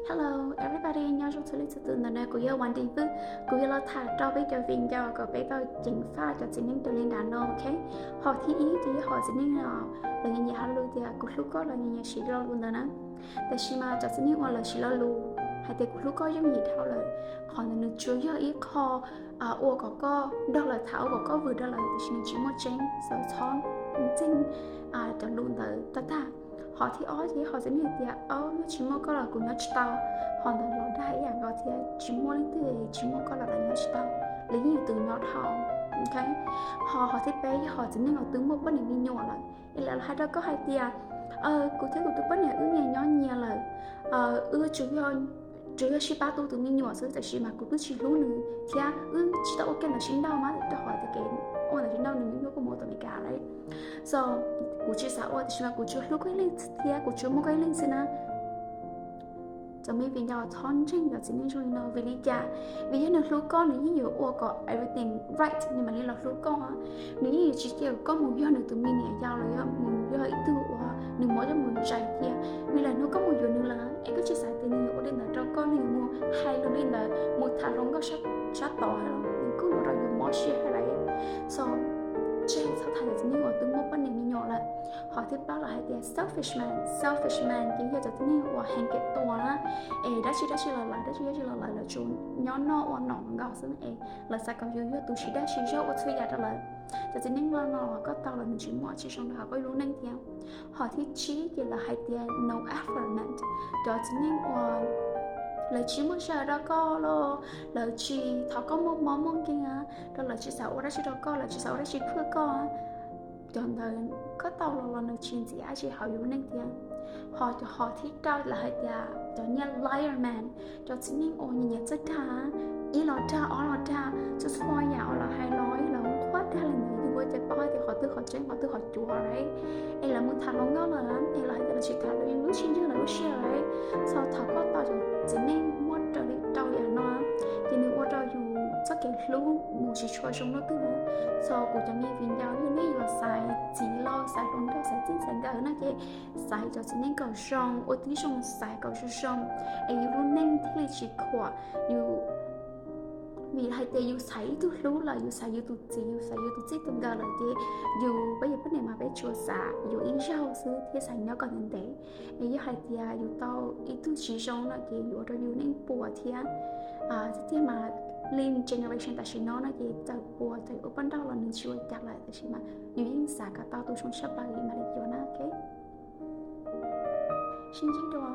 Hello everybody, nyob zoo txhua leej txhua tus ntawm no, kuv yog Vaj Deej Vwj. Kuv yuav los tham rau peb cov viv ncaus kom peb tau ceev faj cov txiv neej raws li nram no, ok? Hom thib ib ces yog hom txiv neej no lawv nyiam nyiam hais lus tias kuv hlub koj los nyiam nyiam siv lo lus ntawd na. Tab sis mas cov txiv neej uas lawv siv lo lus hais tias kuv hlub koj yooj yim dhau lawm, qhov ntawd nws tsuas yog ib qho ua kom koj nrog lawv tham, ua kom koj vwm nrog lawv, tiam sis nws tsis muaj tseeb, so txhob ntseeg cov lus ntawd tag tag. Hom thib ob ces hom txiv neej hais tias, o, yog tsis muaj koj los kuv nyob tsis tau. Hom ntawd los dag ib yam nkaus thiab, tsis muaj leej twg tsis muaj koj los lawv nyob tsis tau, lawv yeej yuav tus nyob dhau, ok? Ho hom thib peb yog hom txiv neej uas twb muaj poj niam me nyuam lawm es lawv hais rau koj hais tias, kuv thiab kuv tus poj niam wb nyias nyob nyias lawm, wb tsuas yog sib pab tu tus me nyuam xwb, tab sis mas kuv twb tsis hlub nws thiab wb tsis tau ua ke ntawm sib nrauj mas rau qhov tias kev ua ntawm sib nrauj nws nyuaj nyuaj, kuj mus ua tom Amelikas lawm. So kuv tsis xav ua, tab sis mas kuv tsuas hlub koj ib leeg thiab kuv tsuas muaj koj ib leeg xwb na. Cov me viv ncaus, txhob ntseeg cov txiv neej zoo li no. Vim li cas? Vim yog nws hlub koj nws yeej yuav ua kom everything right, nws mam li los hlub koj. Nws yeej yuav tsis cia koj mus yog nws tus me niam yau los yog mus yog ib tug uas nws muab coj mus zais cia. Vim lawm hnub koj mus yuav nws lawm es koj tsis xav tias nws yuav ua li ntawd rau koj, nws yuav mus hais lus li ntawd, mus tham hluas nkauj sab tod los nws kuj yuav rau yus mob siab hais lawm. So tseg txhob tham cov txiv neej uas twb muaj poj niam me nyuam lawm. Hom thib plaub lawv hais tias selfish man. Selfish man ces yog cov txiv neej uas heev kev tuag na, es dab tsi dab tsi los lawv, dab tsi dab tsi los lawv, lawv tsuas nyob noj ua nom nkaus xwb es lawv xav kom yus yog tus siv dag siv zog ua txhua yam rau lawv. Cov txiv neej no los koj tau los nws tsis muaj tsis zoo rau hauv koj ib lub neej thiab. Hom thib tsib ces lawv hais tias no effort man. Cov txiv neej uas lawv tsis muaj sij hawm rau koj los lawv tsis thov koj muaj mob muaj nkeeg, rau lawv tsis xav ua dab tsi rau koj, lawv tsis xav ua dab tsi phwj koj. Cov ntawd koj tau los los nws tsis ntxim dab tsi hauv yus lub neej thiab. Ho cov hom thib rau lawv hais tias cov nyiaj liar man, cov txiv neej uas nyiam nyiam txawj dag, ib los dag ob los dag, txhua txhua yam uas lawv hais los yog lawv qhuab dag li ntawd, yus ua cas paub tias qhov twg qhov tseeb qhov twg qhov cuav lawm. Es lawv mus tham hluas nkauj lawm es lawv hais tias lawv tsis tham lawv, yus lub tsis ntseeg lawv lub siab lawm. Txog thaum koj tau cov txiv neej muaj raws li rau yam no ces nws ua rau yus txoj kev hlub mus tsis tshua zoo luaj twg. Txog kuv cov me viv ncaus, yog nej yuav xaiv txiv los xaiv hluas nraug, xaiv txij xaiv nkawm no ces xaiv cov txiv neej kom zoo, ua tib zoo xaiv kom zoo zoo es yus lub neej thiaj li tsis khuam. Yus, vim hais tias yus xaiv ib tug hlub lawm, yus xaiv yus tus txiv, yus xaiv yus tus txij tus nkawm lawm ces yus, peb yus poj niam mas peb tsuas xav yuav ib zaug xwb thiab xav nyob kom ntev ntev. Es yog hais tias yus tau ib tug tsis zoo no ces yuav ua rau yus neej puas thiab. Tiag tiag mas li generation tam sim no no ces txawm puas txawm ua poj nrauj los nws tsis ua cas lawm, tab sis mas yus yeej xav kom tau tus zoo tshaj plaws li mam li yuav na, ok? Sib ntsib dua.